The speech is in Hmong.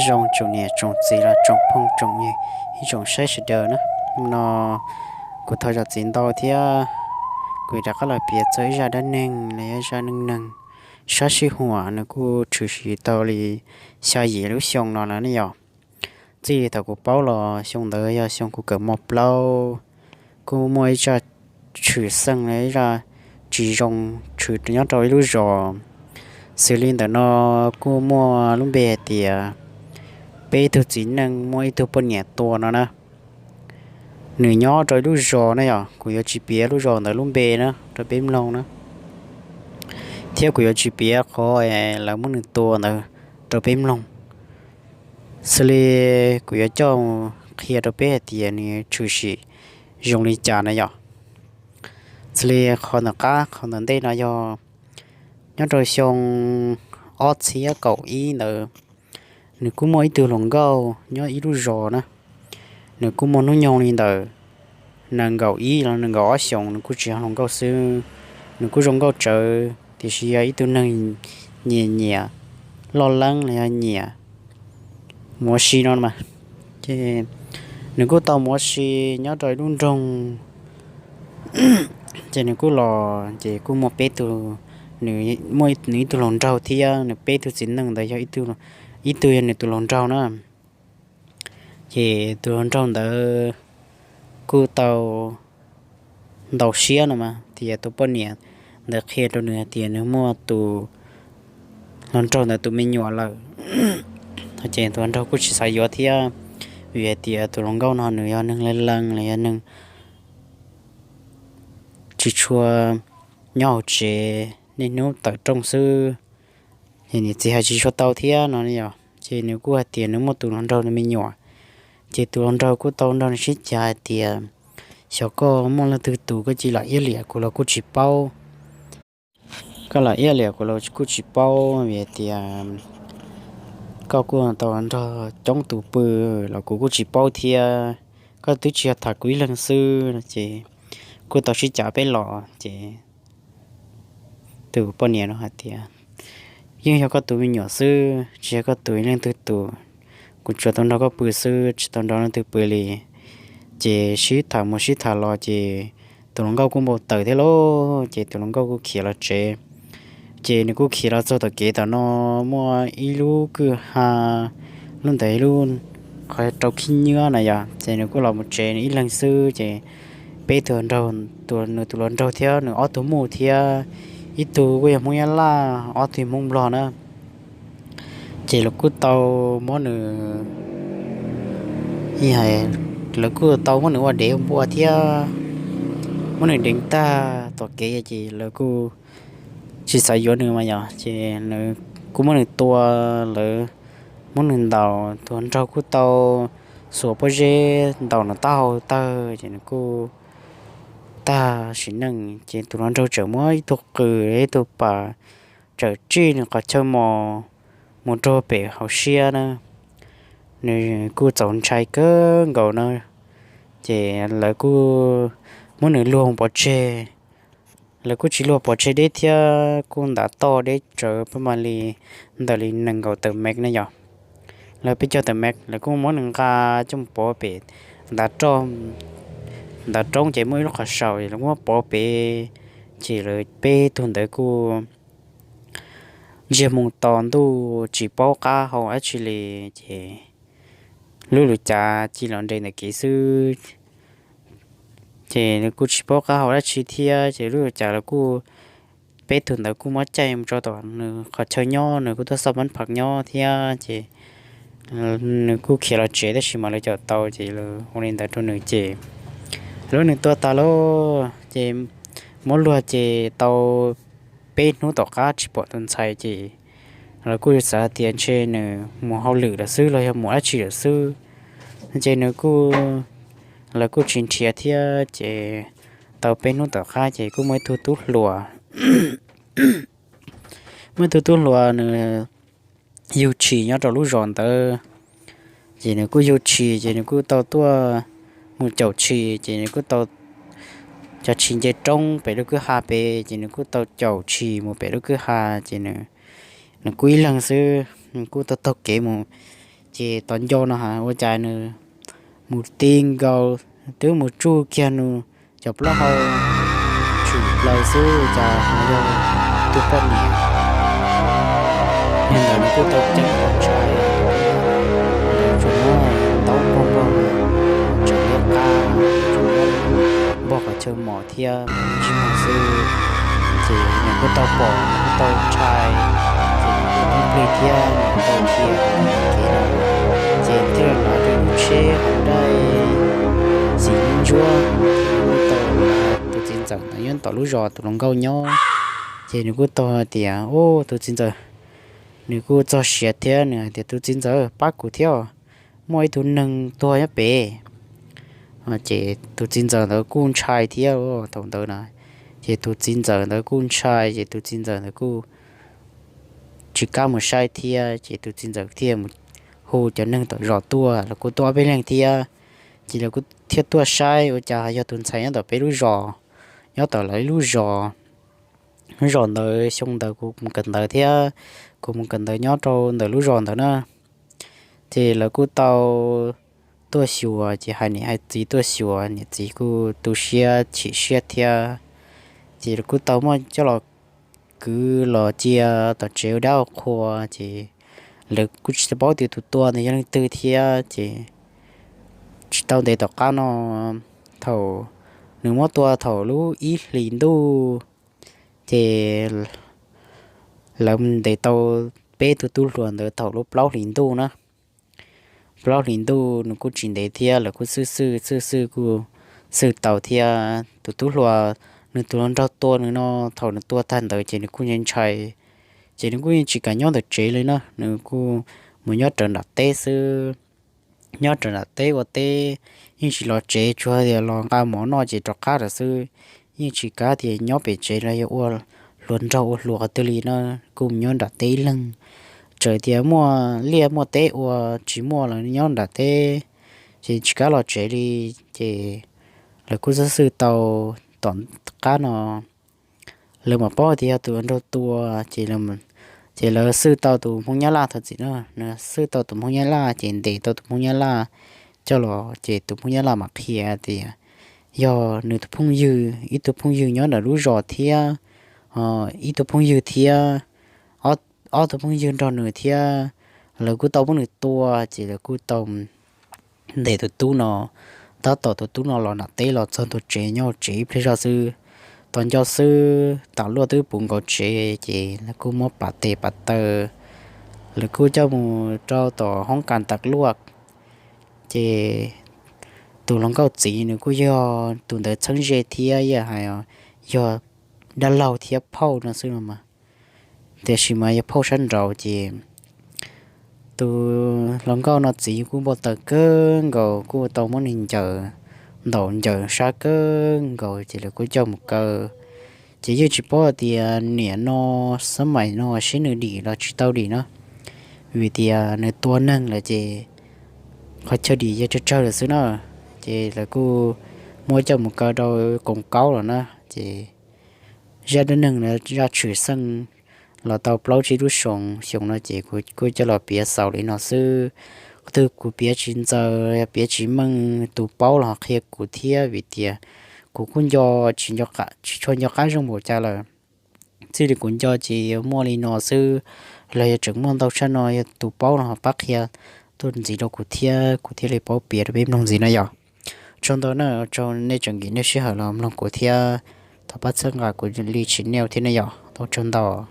Nyob zoo tsoom niam tsoom txiv los tsoom phooj tsoom ywg, ib tsoom saib sawv daws na. No kuv thov zam txim ntau thiab kuv rov qab los piav txog ib zaj dab neeg los yog ib zaj neej neeg sab sij huam nws kuj tshwm sim tau li xya yim lub xyoo no lawm ne yom. Txij li thaum kuv paub los xyoo ntawd yog xyoo kuv kawm mos plaub, kuj muaj ib zaj tshwm xeeb los ib zaj tsis zoo tshwm nyob rau ib lub zos. Xws li ntawm no kuj muaj lub npe hais tias peb tug txiv neej muaj ib tug poj niam tua no na. Nws nyob rau ib lub zos na yom, kuv yuav tsis piav lub zos ntawd lub npe na rau peb mloog na, thiab kuv yuav tsis piav qhov lawv muab nws tua ntawd rau peb mloog. Xws li kuv yuav coj qhia rau peb hais tias nws tshwm sim zoo li cas na yom. Xws li qhov ntawm qab qhov ntawm ntej no yog nyob rau xyoo ob txhiab kaum ib ntawd, nws kuj muaj ib tug hluas nkauj nyob ib lub zos na. Nws kuj muaj hnub nyoog li ntawm nees nkaum ib los nees nkaum ob xyoos, nws kuj tsis yog hluas nkauj xwb, nws kuj zoo nkauj tsawv tiam sis yog ib tug neeg nyiam nyiam loj leeb los yog nyiam mus ua si no mas. Ces nws kuj tau mus ua si nyob rau ib lub nroog. Ces nws kuj los ces kuj muaj peb tug, nws muaj nws ib tug hluas nraug thiab nws peb tug txiv neej ntawd yog ib tug yog nws tus hluas nraug na. Ces tus hluas nraug ntawd kuj tau ntaus siab no mas tias tus poj niam ntawd qhia rau nws hais tias nws muaj tus hluas nraug ntawd tus me nyuam lawm. Ces tus hluas nraug kuj tsis xav yuav thiab, vim hais tias tus hluas nkauj no nws yog neeg leej leej los yog neeg tsis tshua nyob hauv tsev, niaj hnub tawm rooj xwb. Ces niam txiv hais tsis tshua tau thiab no yom, ces nws kuj hais tias nws muaj tus hluas nraug nws me nyuam. Ces tus hluas nraug kuj tau nrog nws sib cav hais tias, xyov koj muaj leej twg tus koj cia li lam iab liam kuv los kuj tsis paub. Koj lam iab liam kuv los kuj tsis paub, vim hais tias koj kuj tau nrog coob tus pw los kuv kuj tsis paub thiab. Koj twb tsis yog tham kuv ib leeg xwb. Ces kuj tau sib cav peb los ces tus poj niam no hais tias, yeej yog koj tus me nyuam xwb, tsis yog koj tus ib leej twg tus. Kuv tsuas tau nrog koj pw xwb, tsis tau nrog leej twg pw li. Ces sib tham mus sib tham los ces tus hluas nkauj kuj npau taws thiab lauj, ces tus hluas nkauj kuj khiav los tsev. Ces nws kuj khiav los txog tom kev tom no muaj ib lub kwj ha, lub ntawd ib lub qhov rau khib nyiab na yom, ces nws kuj los mus tsev nws ib leeg xwb. Ces peb tug nraug, nws tus hluas nraug thiab nws ob tug muj thiab, ib tug kuj yog Hmoob Nyab Laj, ob tug Hmoob Nplog na. Ces lawv kuj tau muab nws, lawv kuj tau muab nws ua dev ua npua thiab, muab nws deev tag tom kev ces lawv kuj tsis xav yuav nws mas yog ces nws kuj muab nws tua, lawv muab nws ntaus, tus hluas nraug kuj tau xuas pob zeb ntaus nws taub hau tawg ces nws kuj tag sim neej. Ces tus hluas nraug txawm muab ib tug qws ib tug pas txawm tsij nws qhov chaw mos mus rau pem hauv siab na. Nws kuj txaus ntshai kawg nkaus na, ces lawv kuj muab nws luag pov tseg. Lawv kuj tsis luag pov tseg deb thiab, kuj ntav toj deb tsawv pab ma li ntawm li nees nkaum tawm mev na yom. Lawv peb caug tawm mev, lawv kuj muab nws nqa coj mus pov pem ntav roj, ntav roob ces muaj ib lub qhov saum lawv kuj muab pov pem. Ces lawv peb tug ntawd kuj ntsiag mus tos ntuj tsis paub qab hau dab tsi li, ces lub lus cav cia li los nres ntawm kev xwb. Ces nws kuj tsis paub qab hau dab tsi thiab, ces lub lus cav los kuj, peb tug ntawd kuj muab caij mus rau tom nws qhov chaw nyob, nws kuj tuaj xaj pab phav nyob thiab, ces nws kuj khiav los tsev tab sis mas lawv caum tau ces lawv ua li ntawd rau nws ces lawv muab nws tua tas lawm. Ces muab luag ces tau peb hnub tom qab tsis pom tus ntxhais ces lawv kuj xav tias ntshe nws mus hauj lwm lawm xwb los yog mus dab tsi lawm xwb, ces nws kuj, lawv kuj tsis nrhiav thiab. Ces tau peb hnub tom qab ces kuj muaj ib tug tub hluas, muaj ib tug tub hluas nws yug tshis nyob rau lub zos ntawd. Ces nws kuj yug tshis ces nws kuj tau tuaj mus caum tshis, ces nws kuj tau, cov tshis nce roob pem lub kwj ha pem, ces nws kuj tau caum tshis mus pem lub kwj ha. Ces nws kuj ib leeg xwb, nws kuj tau taug kev mus Ces tom ncauj no has ua cas nws mus ti nkaus, twb mus tsuj kiag nws cov plaub hau tshwm plaws xwb cas ho yog tus poj niam. Yog ntawd nws kuj tau ceeb tau ntshai, tsuas muab ntaub npog npog, tseem liab qab, tsuas muab npog qhov chaw mos thiab tsis mos xwb. Ces nws kuj tau pom, nws kuj tau ntshai, ces nws kuj poob plig thiab nws kuj tau cia kev no. Ces thiaj li los rau lub tsheb hauv dai xim ntsuab, nws kuj tau, tus txiv ntxawm ntawd nyob tom lub zos tus hluas nkauj nyob. Ces nws kuj tau hais tias, ub, tus txiv ntxawm, nws kuj txog siav thiab nws hais tias, tus txiv ntxawm, pab kuv thiab, muaj ib tug neeg tuag nyob pem. Ces tus txiv ntxawm ntawd kuj ntshai thiab thaum ntawd na. Ces tus txiv ntxawm ntawd kuj ntshai ces tus txiv ntxawm ntawd kuj tsis kam mus saib thiab, ces tus txiv ntxawm thiaj mus hu cov neeg tom zos tuaj, lawv kuj tuaj ob peb leeg thiab. Ces lawv kuj thiaj tuaj saib ua cas yog tus ntxhais nyob tom peb lub zos, nyob tom lawv lub zos. Lub zos ntawd xyoo ntawd kuv mus kawm ntawv thiab, kuv mus kawm ntawv nyob rau ntawm lub zos ntawd na. Ces lawv kuj tau tuaj xyuas, ces hais niam hais txiv tuaj xyuas, niam txiv kuj tu siab chim siab thiab. Ces lawv kuj tau muab coj los kwv los cia tom tsev ua dab ua qhua, ces lawv kuj tsis tau paub tias tus tua ntawd yog leej twg thiab. Ces tsis tau ntev tom qab no, thaum nws muab tua thaum lub ib hlis ntuj, ces lawv ntes tau peb tug tub hluas ntawd thaum lub plaub hlis ntuj na. Plaub hlis ntuj nws kuj tsis ntev thiab, lawv kuj xwj xwj xwj xwj kuj xwj tau thiab. Tus tub hluas, nws tus hluas nraug tua nws no, thaum nws tua tag ntawd ces nws kuj ntshai ntshai, ces nws kuj yeej tsis kam nyob ntawm tsev li na, nws kuj mus nyob raws nram teb xwb. Nyob raws nram teb ua teb, yeej tsis los tsev, tsuas tias los nqa mov noj ces rov qab lawm xwb. Yeej tsis kam tias nyob pem tsev los yog ua hluas nraug ua hluas qhov twg li na, kuj mus nyob nram teb ib leeg. Txawm tias muaj liaj muaj teb ua tsis muaj los nyob nram teb, ces tsis kam los tsev li. Ces lawv kuj xwj xwj tau tom qab no, lawv mam paub tias yog tus hluas nraug tua, ces, ces lawv xwj tau tus Hmoob Nyab Laj thov txim no, nws xwj tau tus Hmoob Nyab Laj ces ntes tau tus Hmoob Nyab Laj coj los, ces tus Hmoob Nyab Laj mam qhia tias yog nws tus phooj ywg, ib tug phooj ywg nyob ntawm lub zos thiab, ib tug phooj ywg thiab, ob tug phooj ywg nrog nws thiab, lawv kuj tau muab nws tua, ces lawv kuj tau ntes tus tub no, tab tom tus tub no los nram teb los txog ntua tsev nyob tsev ib pliag zog xwb. Tos nco xwb tas luaj twb puv nkaus tsev, ces lawv kuj muab pam tes pam taw, lawv kuj coj mus rau tom hoob kas tas luaj. Ces tus hluas nkauj txiv nws kuj yog tus ntawd txheeb ze thiab, yog hais yog dab laug thiab phauj no xwb no mas, tiam sis mas yog phauj sab nraud. Ces tus hluas nkauj no txiv kuj npau taws kawg nkaus, kuj tau muab nws ncaws, ntaus ncaws sab kawg nkaus, ces lawv kuj coj mus kaw. Ces yeej tsis paub tias niam no, xab mais no seb nws dim los tsis tau dim no, vim tias nws tua neeg lawm ces qhov chaw dim yeej tsawg tsawg lawm xwb na. Ces lawv kuj muab coj mus kaw rau koom kaub lawm na. Ces zaj dab neeg no zaj tshwm xeej los tau plaub tsib lub xyoo, xyoo no ces kuv kuj coj los piav xaus li no xwb. Qhov twg kuv piav tsis ntxaws, piav tsis meej, tus paub los ho qhia kuv thiab, vim tias kuv kuj nco, tsis tshua nco qab zoo npaum cas lawm. Txij li kuv nco ces yuav muaj li no xwb, los yog tseem muaj ntau tshaj no, yog tus paub los ho pab qhia tuaj ntxiv rau kuv thiab, kuv thiaj li paub piav rau peb mloog ntxiv no yom. Tsaug ntau na, tsaug nej tseem nkim nej sij hawm los mloog kuv thiab. Thov pab txhawb nqa kuv li channel thiab ne yom. Ua tsaug ntau.